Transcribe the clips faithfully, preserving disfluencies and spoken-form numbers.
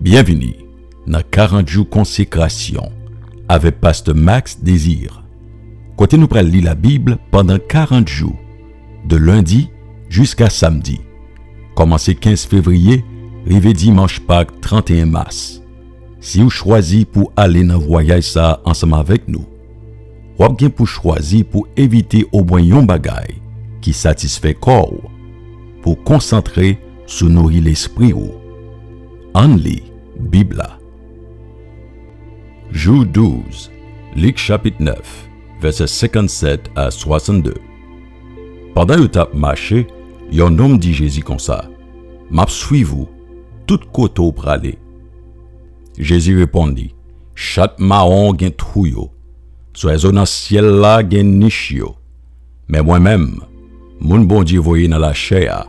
Byenvini nan karant jou konsekrasyon avèk Pastè Max Désir, kote nou pral li Labib pandan karant jou, de lendi jiska samdi, kòmanse kenz fevriye rive dimanch Pak trannteyen mas. Si w chwazi pou ale nan vwayaj sa a ansanm avèk nou, w ap gen pou chwazi pou evite omwen yon bagay ki satisfè kò w, pou konsantre sou nouri lespri w. Ann li Bib la. Jou douz, Lik chapit nèf, vèsè senkannsèt a swasannde. Pandan yo t ap mache, yon nonm di Jezi konsa, "M ap swiv ou tout kote w prale." Jezi reponn li, "Chat mawon gen twou yo, swèzo nan syèl la gen nich yo, men mwen menm, moun Bondye voye nan lachè a,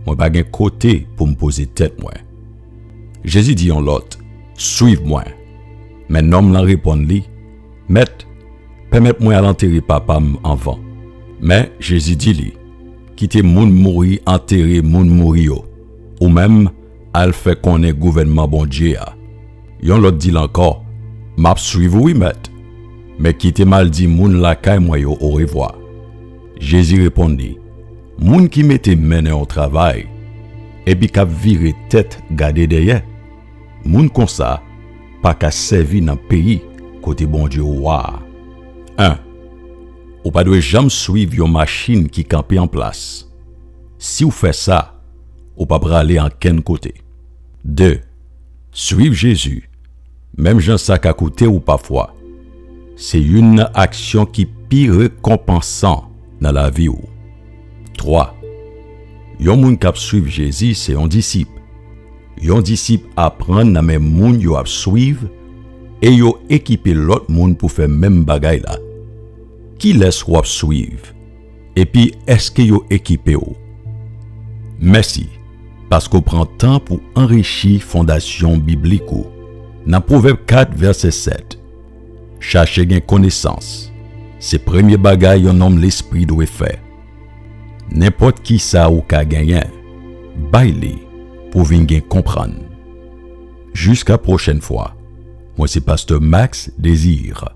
mwen pa gen kote pou m poze tèt mwen." Jezi di yon lòt, "Swiv mwen." Men nonm lan reponn li, "Mèt, pèmèt mwen al antere papa m anvan." Men Jezi di li, "Kite moun mouri antere moun mouri yo. Ou menm, al fè konnen gouvènman Bondye a." Yon lòt di l ankò, "M ap swiv ou wi, Mèt, men kite m al di moun lakay mwen yo orevwa." Jezi reponn li, "Moun ki mete men nan yon travay, epi k ap vire tèt gade dèyè, moun konsa pa ka sèvi nan peyi kote Bondye w wa a." En, ou pa dwe janm swiv yon machin ki kanpe an plas. Si w fè sa, ou pa prale ankenn kote. De, swiv Jezi, menm jan sa ka koute w pafwa, se youn nan aksyon ki pi rekonpansan nan lavi w. Twa, yon moun k ap swiv Jezi se yon disip. Yon disip aprann nan men moun yo ap swiv e yo ekipe lòt moun pou fè menm bagay la. Kilès w ap swiv? Epi èske yo ekipe w? Mèsi, paske w pran tan pou anrichi fondasyon biblik ou. Nan Pwovèb kat, vèsè sèt, "Chache gen konesans, se premye bagay yon nonm lespri dwe fè." Nenpòt ki sa ou ka genyen, bay li pou w vin gen konprann. Jiska pwochèn fwa, mwen se Pastè Max Désir.